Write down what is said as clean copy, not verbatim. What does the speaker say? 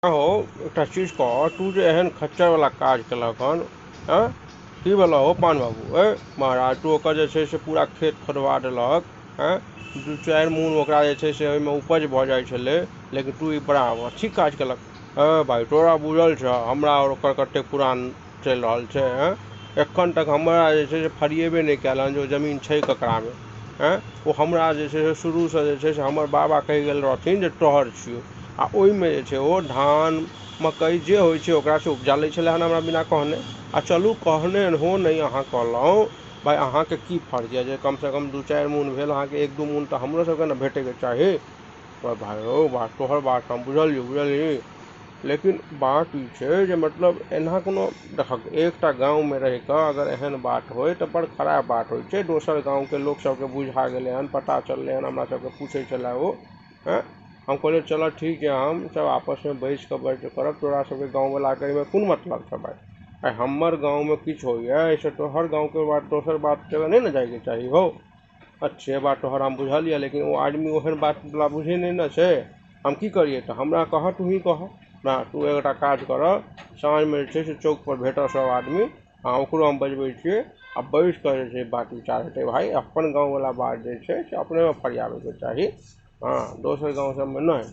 हौ, एकटा चीज कह, तू जे एहन खच्चर वाला काज केलक हन। हँ, की भेलौ हौ पान बाबू? ए महाराज, तू ओकर जे छै से पूरा खेत खोदवा देलहक। हँ, दू चारि मोन ओकरा जे छै से ओहिमे उपज भऽ जाइ छलै, लेकिन तू ई बड़ा अथी काज केलक। हँ भाय, तोरा बुझल छह हमरा आओर ओकर कतेक पुरान चलि रहल छै? हँ, एखन तक हमरा जे छै से फरिएबे नहि कयल हन जे ओ जमीन छै ककरामे। हँ, ओ हमरा जे छै से शुरूसँ जे छै से हमर बाबा कहि गेल रहथिन जे तोहर छियौ, आ ओहिमे जे छै ओ धान मकइ जे होइ छै ओकरासँ उपजा लै छलै हन हमरा बिना कहने। आ चलू, कहने हो नहि, अहाँ कहलहुँ भाय, अहाँके की फर्ज यऽ जे कमसँ कम दू चारि मोन भेल अहाँके, एक दू मोन तऽ हमरो सबके ने भेटैके चाही। भाय हौ, बात तोहर बात हम बुझलियौ, बुझलिही, लेकिन बात ई छै जे मतलब एना कोनो देखक, एकटा गाँवमे रहि कऽ अगर एहन बात होइ तऽ बड़ खराब बात होइ छै। दोसर गाँवके लोक सबके बुझा गेलै हन, पता चललै हन, हमरा सबके पूछै छलै ओ। हँ, हम कहलियै चलऽ ठीक यऽ, हम सब आपसमे बैस कऽ बात करब। तोरा सबके गाँववलाके एहिमे कोन मतलब छऽ भाय? आइ हमर गाँवमे किछु होइए, एहिसँ तोहर गाँवके बात दोसर बात जगह नहि ने जाइके चाही हौ। अच्छे, बात तोहर हम बुझलियै, लेकिन ओ आदमी ओहन बात वला बुझै नहि ने छै। हम की करियै तऽ हमरा कहऽ, तूही कहऽ ना। तू एकटा काज करऽ, साँझमे जे छै से चौकपर भेटऽ सब आदमी। हँ, ओकरो हम बजबै छियै आ बैस कऽ जे छै बात विचार हेतै। भाय, अपन गाँववला बात जे छै से अपनेमे फरियाबैके चाही, हँ, दोसर गाँव सबमे नहि।